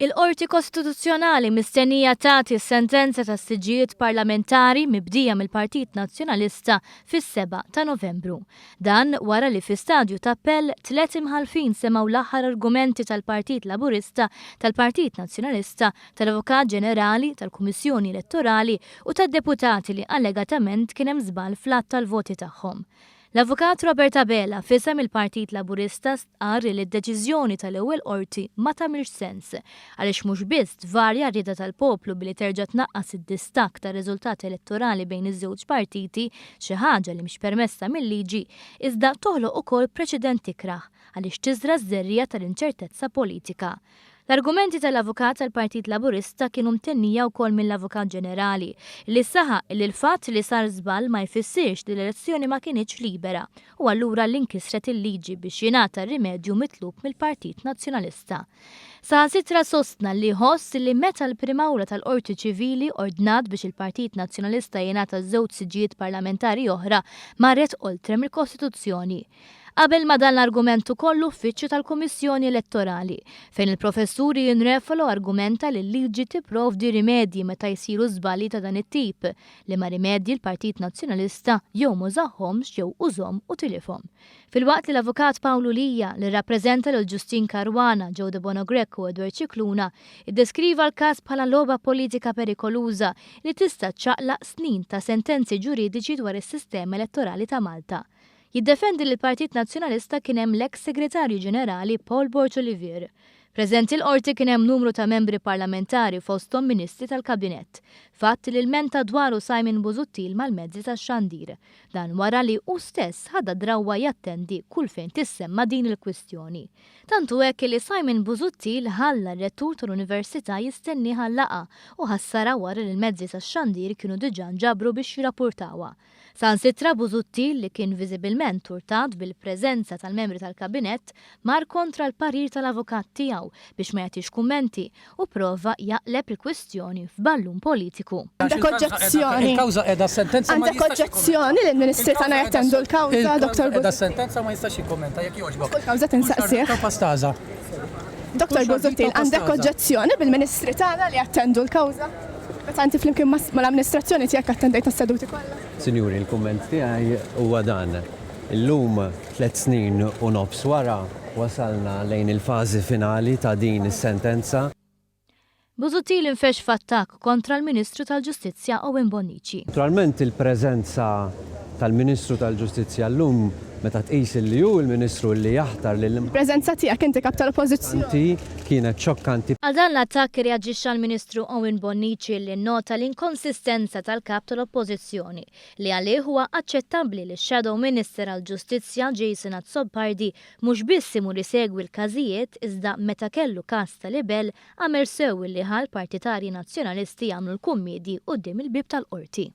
Il-Qorti Kostituzzjonali mistennija tagħti s-sentenza tas-siġġijiet parlamentari mibdija mill-Partit Nazzjonalista fis-7 ta' Novembru. Dan wara li fi stadju ta' appell tliet imħallfin semgħu l-aħħar argumenti tal-Partit Laburista, tal-Partit Nazzjonalista, tal-Avukat Ġenerali, tal-Kummissjoni Elettorali u tad-deputati li allegatament kien hemm żball fl-għadd tal-voti tagħhom. L-Avukat Robert Abela f'isem il-Partit Laburista stqarr li d-deċiżjoni tal-ewwel Qorti ma tagħmilx sens għaliex mhux biss tvarja r-rieda tal-poplu billi terġa' tnaqqas id-distakk tar-riżultat elettorali bejn iż-żewġ partiti, xi ħaġa li mhix permessa mil-liġi, iżda toħloq ukoll preċedent ikrah għaliex tiżra' ż-żerriegħa tal-inċertezza politika. L-argumenti tal-Avukat tal-Partit Laburista kienu mtennija wkoll mill-Avukat Ġenerali, li saħaq li l-fatt li sar żball ma jfissirx li l-elezzjoni ma kinitx libera u allura li nkisret il-liġi biex jingħata r-rimedju mitlub mill-Partit Nazzjonalista. Saħansitra sostna li jħoss li meta l-Prim Awla tal-Qorti Ċivili ordnat biex il-Partit Nazzjonalista jingħata żewġ siġġijiet parlamentari oħra marret oltre mill-Kostituzzjoni. Qabel ma' dan l-argument ukoll l-Uffiċċju tal-Kummissjoni Elettorali, fejn il-Professur Ian Refalo argumenta li l-liġi tipprovdi rimedji meta jsiru żbalji ta' dan it-tip, liema rimedji l-Partit Nazzjonalista jew m'użahomx jew użhom u tilifhom. Filwaqt li l-Avukat Pawlu Lia, li rrappreżenta lil Justyne Caruana, Joe Debono Grech u Edward Scicluna, iddeskriva l-każ bħala logħba politika perikoluża li tista' ċċaqlaq snin ta' sentenzi ġuridiċi dwar is-sistema elettorali ta' Malta. Jiddefendi lill-Partit Nazzjonalista kien hemm l-eks Segretarju Ġenerali Paul Borg Olivier. Preżenti l-Qorti kien hemm numru ta' membri parlamentari fosthom Ministri tal-Kabinett. Fatt li lmenta dwaru Simon Busuttil mal-mezzi tax-xandir. Dan wara li hu stess ħadha drawwa jattendi kull fejn tissemma din il-kwistjoni. Tant hu hekk li Simon Busuttil ħalla r-Rettur tal-Università jistennieh għal-laqgħa u ħassarha wara li l-mezzi tax-xandir kienu diġà nġabru biex jirrapurtawha. Saħansitra Busuttil, li kien viżibilment urtat bil-preżenza tal-membri tal-Kabinett, mar kontra l-parir tal-avukat tiegħu biex ma jagħtix kummenti u pprova jaqleb il-kwistjoni f'ballun politiku. Għandek oġġezzjoni? Għandek oġġezzjoni li l-Ministri tagħna jattendu l-kawża, Dottor Busuttil? Fuq il-kawża tinsaqsih. Dottor Busuttil, għandek oġġezzjoni bil-Ministri tagħna li jattendu l-kawża? Meta inti flimkien mal-amministrazzjoni tiegħek attendejt għas-seduti kollha? Sinjuri, il-kumment tiegħi huwa dan. Illum, tlett snin u nofs wara, wasalna lejn il-fażi finali ta' din is-sentenza. Busuttil infexx f'attakk kontra l-Ministru tal-Ġustizzja Owen Bonnici. Naturalment il-preżenza tal-Ministru tal-Ġustizzja llum, meta tqis illi hu l-Ministru li jaħtar lill-Imħallfin. Il-preżenza tiegħek inti Kap tal-Oppożizzjoni. Kienet xokkanti. Għal dan l-attakk irreaġixxa l-Ministru Owen Bonnici li nnota l-inkonsistenza tal-Kap tal-Oppożizzjoni li għalih huwa aċċettabbli li x-Shadow Minister għall-Ġustizzja Jason Azzopardi mhux biss imur isegwi l-każijiet iżda meta kellu każ ta' libell għamel sew illi ħa l-partitarji Nazzjonalisti jagħmlu l-kummiedji quddiem il-bieb tal-Qorti.